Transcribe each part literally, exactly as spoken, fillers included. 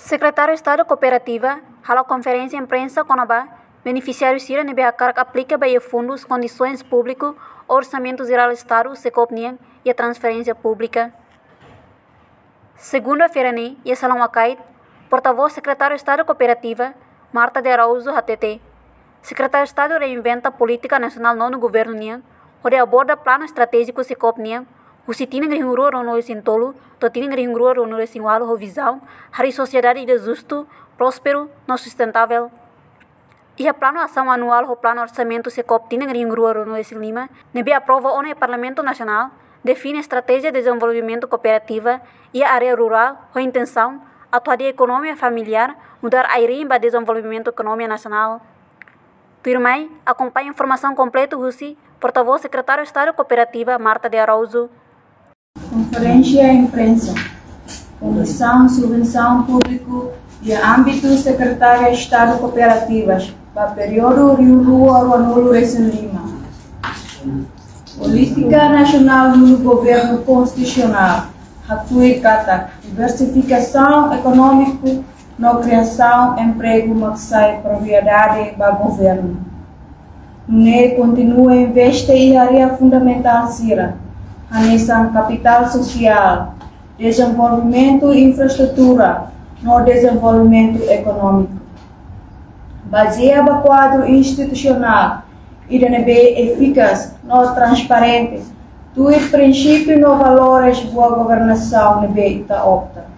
Sekretáriu Estadu Kooperativa halo konferénsia imprensa kona-ba benefisiáriu sira ne'ebé hakarak aplika ba iha fundus kondisoens públiku Orsamentu Jerál Estadu SEKOOP nian iha transferénsia públika. Segunda-feira ne'e, iha Salaun Akait, portavós Sekretáriu Estadu Kooperativa, Marta de Araújo hateten, Sekretáriu Estadu reinventa polítika nasionál nonu governu nian, hodi aborda planu estratéjiku SEKOOP nian, husi tinan rihun rua ruanulu-resin-tolu to'o tinan rihun rua ruanulu-resin-ualu ho vizaun harii sosiedade ida justu, prósperu no sustentável. Iha planu asaun anuál ho planu orsamentu SEKOOP tinan rihun rua ruanulu-resin-lima ne'ebé aprova ona iha Parlamentu Nasionál, define estratéjia dezenvolvimentu kooperativa iha área rurál ho intensaun atu hadi'a ekonomia familiár nu'udar ai-riin ba dezenvolvimentu ekonomia nasionál. Tuirmai, akompaña informasaun kompletu husi portavós Sekretáriu Estadu Kooperativa, Marta de Araújo. Konferénsia imprensa. Kondisaun subvensaun públiku iha ámbitu Sekretáriu Estadu Kooperativas ba períodu rihun rua ruanulu-resin-lima. Polítika nasionál nonu governu konstitusionál haktuir katak diversifikasaun ekonómiku no kriasaun empregu mak sai prioridade ba governu. Nune'e kontinua investe iha área fundamentál sira, hanesan kapitál sosiál, dezenvolvimentu infraestrutura no dezenvolvimentu ekonómiku. Bazeia ba kuadru institusionál ida ne'ebé efikás no transparente, tuir prinsípiu no valores boa governasaun ne'ebé ita opta.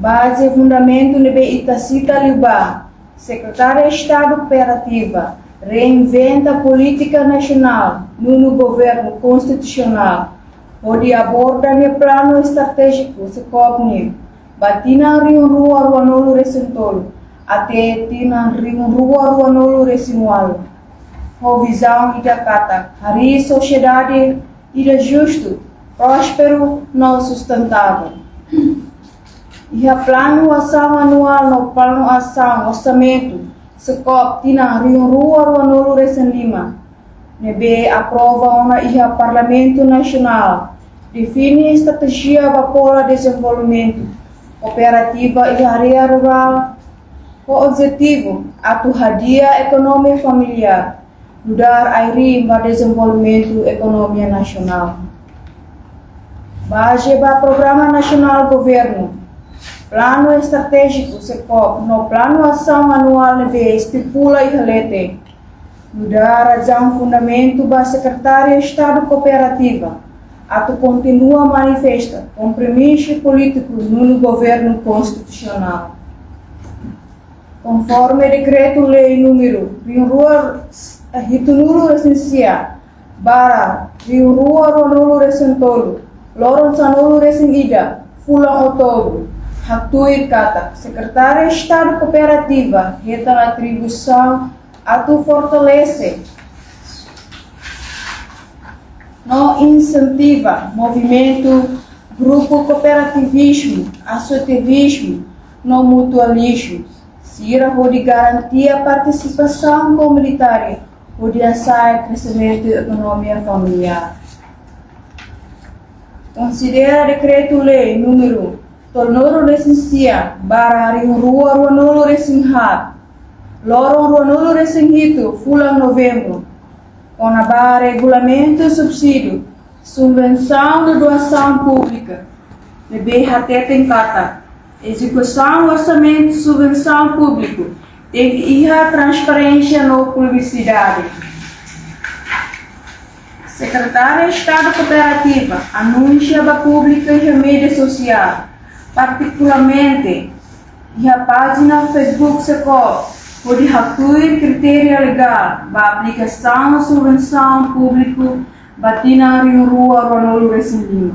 Baze fundamentu ne'ebé ita sita liubá, Sekretáriu Estadu Kooperativa reinventa polítika nasionál nonu governu konstitusionál, hodi aborda nia planu estratéjiku SEKOOP nian ba tinan rihun rua ruanulu-resin-tolu até tinan rihun rua ruanulu-resin-ualu, ho vizaun ida katak harii sosiedade ida justu, prósperu no sustentável. Iha planu asaun anuál no planu asaun orsamentu SEKOOP tinan rihun rua ruanulu-resin-lima ne'ebé aprova ona iha Parlamentu Nasionál, define estratéjia ba pola dezenvolvimentu kooperativa iha área rurál, ho objetivu atu hadi'a ekonomia familiár, nu'udar ai-riin ba dezenvolvimentu ekonomia nasionál. Baze ba programa nasionál governu, planu estratéjiku SEKOOP no planu asaun anuál ne'ebé estipula iha leten, nu'udar razaun fundamentu ba Sekretáriu Estadu Kooperativa atu kontinua manifesta kompromisu polítiku nonu governu konstitusionál. Konforme Dekretu-Lei númeru rihun rua hitunulu-resin-sia barra rihun rua ruanulu-resin-tolu, loron sanulu-resin-ida, fulan Outubru, haktuir katak Sekretáriu Estadu Kooperativa hetan atribuisaun atu fortalese no insentiva movimentu grupu kooperativizmu, asosiativizmu no mutualizmu sira hodi garantia partisipasaun komunitária hodi hasa'e kreximentu ekonomia familiár. Konsidera Dekretu-Lei númeru tolunulu-resin-sia barra rihun rua ruanulu-resin-haat, loron ruanulu-resin-hitu, fulan Novembru, kona-ba regulamentu subsídiu subvensaun no doasaun públika, ne'ebé hateten katak ezekusaun orsamentu subvensaun públiku tenke iha transparénsia no publisidade. Sekretáriu Estadu Kooperativa anunsia ba públiku iha média sosiál, partikularmente iha pájina Facebook SEKOOP, hodi haktuir kritéria legál ba aplikasaun subvensaun públiku ba tinan rihun rua ruanulu-resin-lima.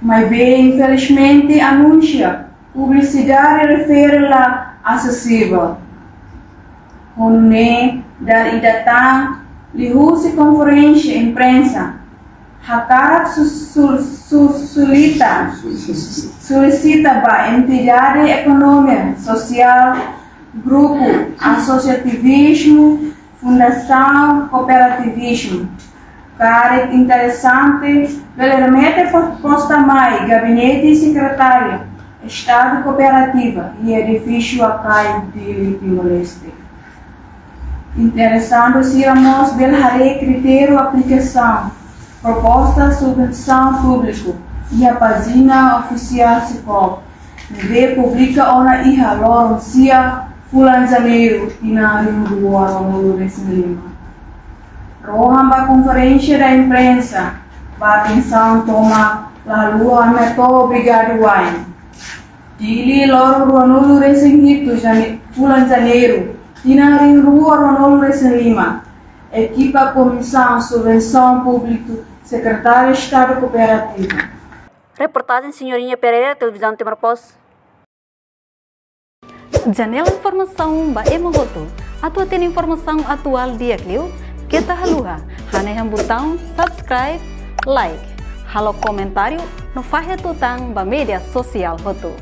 Maibé, infelizmente, anunsia publisidade refere la asesivel. Ho nune'e, dala ida tan, liuhusi konferénsia imprensa, hakarak su-, su-, su-, sulita, solisita ba entidade ekonomia sosiál, grupu, asosiativizmu, fundasaun, kooperativizmu, karik interesante, bele remete proposta mai Gabinete Sekretáriu Estadu Kooperativa iha edifísiu Akai, Dili, Timor-Leste. Interesadu sira mós bele haree kritériu aplikasaun proposta subvensaun públiku iha pájina ofisiál SECOOP, ne'ebé publika ona iha loron sia fulan Janeiru tinan rihun rua ruanulu resin lima. Rohan ba konferénsia da imprensa, ba atensaun tomak, la haluha hameto obrigadu wa'in. Dili, loron ruanulu resin hitu Jane-, fulan Janeiru tinan rihun rua ruanulu resin lima. Ekipa Komisaun Subvensaun Públiku, Sekretáriu Estadu Kooperativa. Reportajen Senhorinha Pereira, Televizaun Timor Post. Janela informasaun ba ema hotu. Atu hatene informasaun atuál di'ak liu, keta haluha hanehan butaun subscribe, like, halo komentáriu no fahe tutan ba média sosiál hotu.